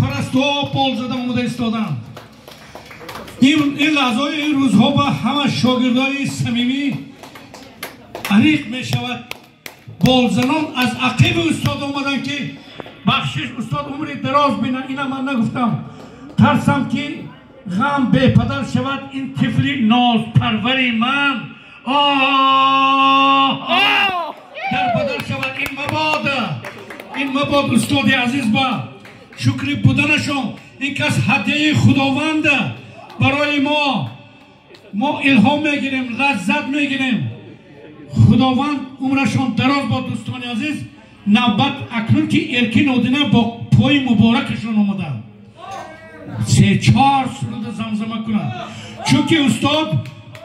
Парастуҳо бол зада омода истоданд. Ин лаҳзаҳои ин рӯзҳо ба ҳама шогирдои самимӣ аниқ мешавад. Болзанон аз ақиби устод омаданд, ки бахшиш, устод умри дароз бинанд. Ина ман нагуфтам, тарсам ки ғам бепадар шавад ин тифли нозпарвари ман. Дар бадар шавад ин мабода, ин мабод. Устоди азиз, ба шукри буданашон, ин кас ҳадияи худованда барои мо. Мо илҳом мегирем, лаззат мегирем. Худованд умрашон дароз бод. Дӯстони азиз, навбат акнун ки Эркин Одина бо пои муборакашон омаданд, се-чор суруда замзама кунанд, чунки устод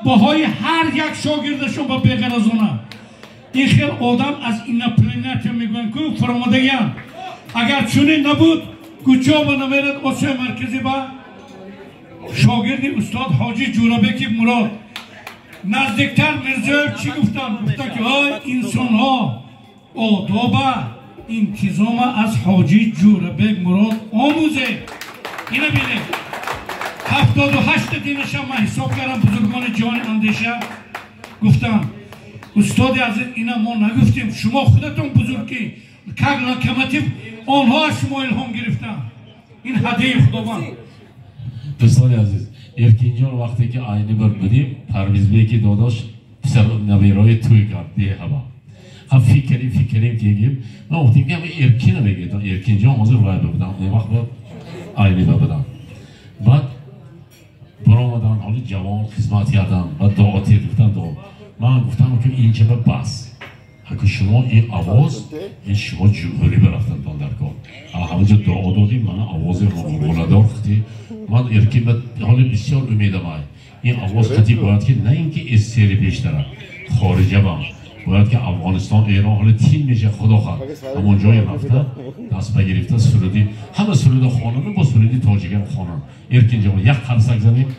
баҳои ҳар як шогирдашон ба беғаразона. Ин хел одам аз инопланета мегӯянд ку фаромадагианд. Агар чунин набуд, куҷо ба намерад Осиёи Марказӣ ба шогирди устод Ҳоҷи Ҷӯрабеки Мурод наздиктар. Мирзоев чӣ гуфтанд? Гуфтанд, ки ой инсонҳо, одоба интизома аз Ҳоҷи Ҷӯрабек Мурод омӯзед. Ина бинед, 78-та динаша ман ҳисоб кардам. Бузургони ҷони андеша гуфтанд. Устоди азиз, ина мо нагуфтем, шумо худатон бузургӣ, как локомотив онҳо аз шумо илҳом гирифтанд. Ин ҳадияи Худованд. Дӯстони азиз, Эркинҷон, вақте ки айни бір будем, Парвизбеки додош писар наберои тӯй кард деҳаба. Ҳам фикрим фикрим кегим, ман гуфтем, ки Эркина мегӯяд. Эркинҷон ҳозир вайба будам, он вақт ба айниба будам. Баъд баромадан, ҳоли ҷавон хизмат кардам, баъд дуо тир гуфтан, дуо. Ман гуфтам, ки инҷа ба бас, ҳаку шумо ин овоз, ин шумо ҷумҳурӣ барафтантон дар кор. Ҳамаҷо дуо додим, мана овози ғулғуладор хати ман Эркин ҳоли бисёр умедам. Ай ин овоз хати бояд ки на ин ки эссери пештара, хориҷа бам бояд ки Афғонистон, Эрон ҳоли тин меша, худо хоҳад ҳамон ҷое рафта даст багирифта суруди ҳама суруда хонанд, бо суруди тоҷикам хонанд. Эркинҷон, як қарсак занем.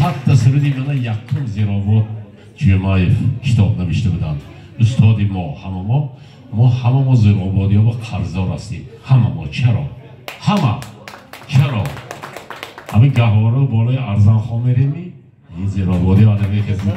100-та суруди мана якум Зиробод Ҷумаев китоб навишта буданд, устоди мо. Ҳама мо ҳама мо зирободиё ба қарздор ҳастем, ҳама мо. Чаро ҳама? Чаро ҳамин гаҳвора болои Арзанхон мереми, ин зирободиё адами хизмат.